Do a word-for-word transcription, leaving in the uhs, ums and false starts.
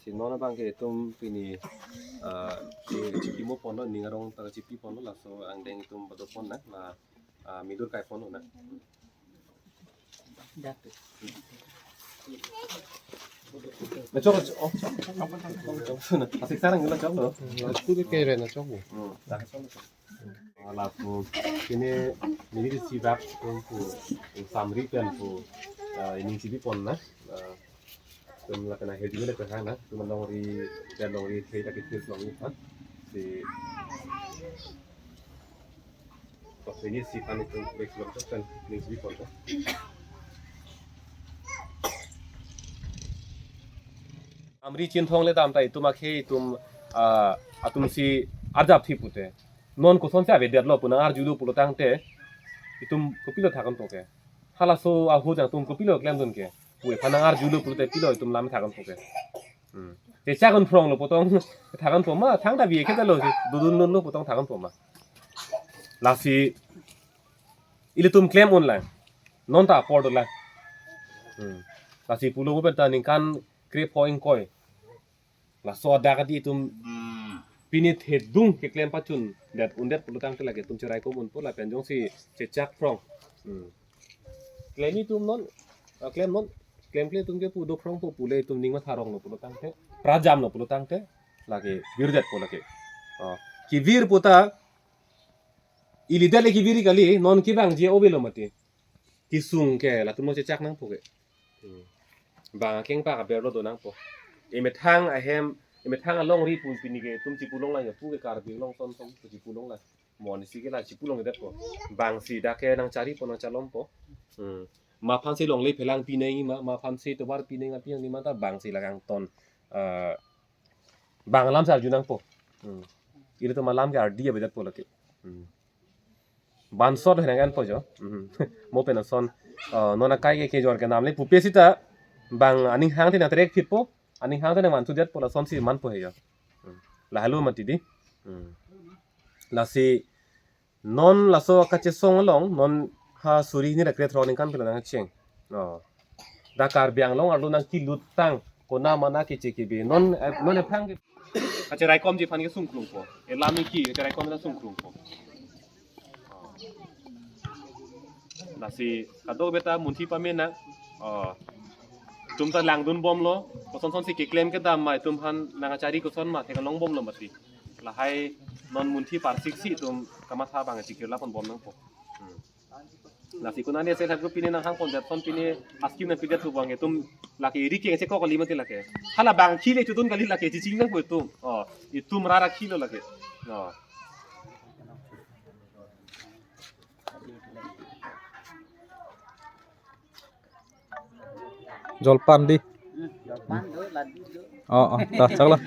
Si non abang ke itum pini, ah, si chipimo ponlo, ning arong ta chipi ponlo, laso angdeng itum bado pon na, la, ah, midur kai ponlo na. Na chok, chok, oh, chok, chok, chok, chok, chok, na, asik sarang gila chok lo. Aku di kere na chok. Hmm, dah, chok, chok. Ah, lapu, pini, neli isi bak, pu, pu, samri pen pu, ah, ining chipi pon na. Ah, itum lapen ahirjume le pehang na, itum longri, dan longri, khei ta kitis longri ha. Si, tok ini si panik tu break lom tok kan, ini si pon tok. Amri Chinthong le dam ta itum akhei itum, ah, atum si arjap thi pute. Non kosonsi avedetlo pu nang arjulo pulo tangte, itum kopilo thakon tok ke. Halaso ahut jang itum kopilo klemdun ke. Pu ephan nang arjulo pulote pilo itum lam thakon tok ke. Hmm. Chechak un phrong lo pu tong thakon po ma, thangta bi ke lo, dodun lo pu tong thakon po ma. Lasi ilitum klem un lang. Non ta apor do lang. Hmm. Lasi pulo mo pen ta ningkan krepho ingkoi. Laso adak adi itum pini thedung keklem pachun det undet pulo tangte lake itum cherai komun po lapen jongsi chechak phrong. Hmm. Klem itum non, ah, klem non, klem kle itum ke pu do phrong po pule itum ning matha rong lo pulo tangte, prajam lo pulo tangte, lake virdet po lake. Oh, kivir puta, ili det le kivir kali, non kevangji ove lo mati. Kesung ke, latum lo chechak nangpo ke. Hmm. Bang akeng pak aber lo do nangpo. Emethang ahem, emethang alongri pu pini ke, itum chipulong lang ya pu ke Karbi Anglong son son, pu chipulong lang. Mon isi ke la chipulong det po. Bang si dak ke nang chari po nang chalom po. Hmm. Ma aphan si longle phelang pineng ma, ma aphan si tovar pineng api yang ni mata bang si lagang ton. Eh, bang alam si arju nangpo. Hmm. Ilitum alam ke ardi avedet po lake. Hmm. Bansot henang an po jo. Hmm. Mo pen ason, eh, non akai ke kejor kenam le pupe sita bang aning hang te nang trek phit po, aning hang te nang man tu det po lason si man po he jo. Hmm. Lahelo mati di. Hmm. Lasi non laso kachesong along, non ha suri hini ra krethrok ningkan pilo nangcheng. Oh. Dak Karbi Anglong arlo nangkelut tang, kona mana keche kebe. Non, eh, non ephrang ke. Kacheraikomji aphan ke sungkrung po. Elam iki kacheraikom na sungkrung po. Lasi kadokave ta munthi pame na. Oh. Itum ta langdun bomlo. Koson son si keklem kedam ma itum aphan nang achari koson ma thek long bomlo mati. Lahai non munthi parsik si itum kamatha bang chikir lapon bom nangpo. Hmm. Lasi konane self help group pini nang hang pon det son pini askim nang pidet tu bang itum lake iri ke chekok kali mati lake. Hala bang khile chutun kali lake chiching nangpo itum. Oh, itum rara khilo lake. Oh. Jolpan di. Hmm, jolpan do, ladu do. Oh, oh, ta chaklo.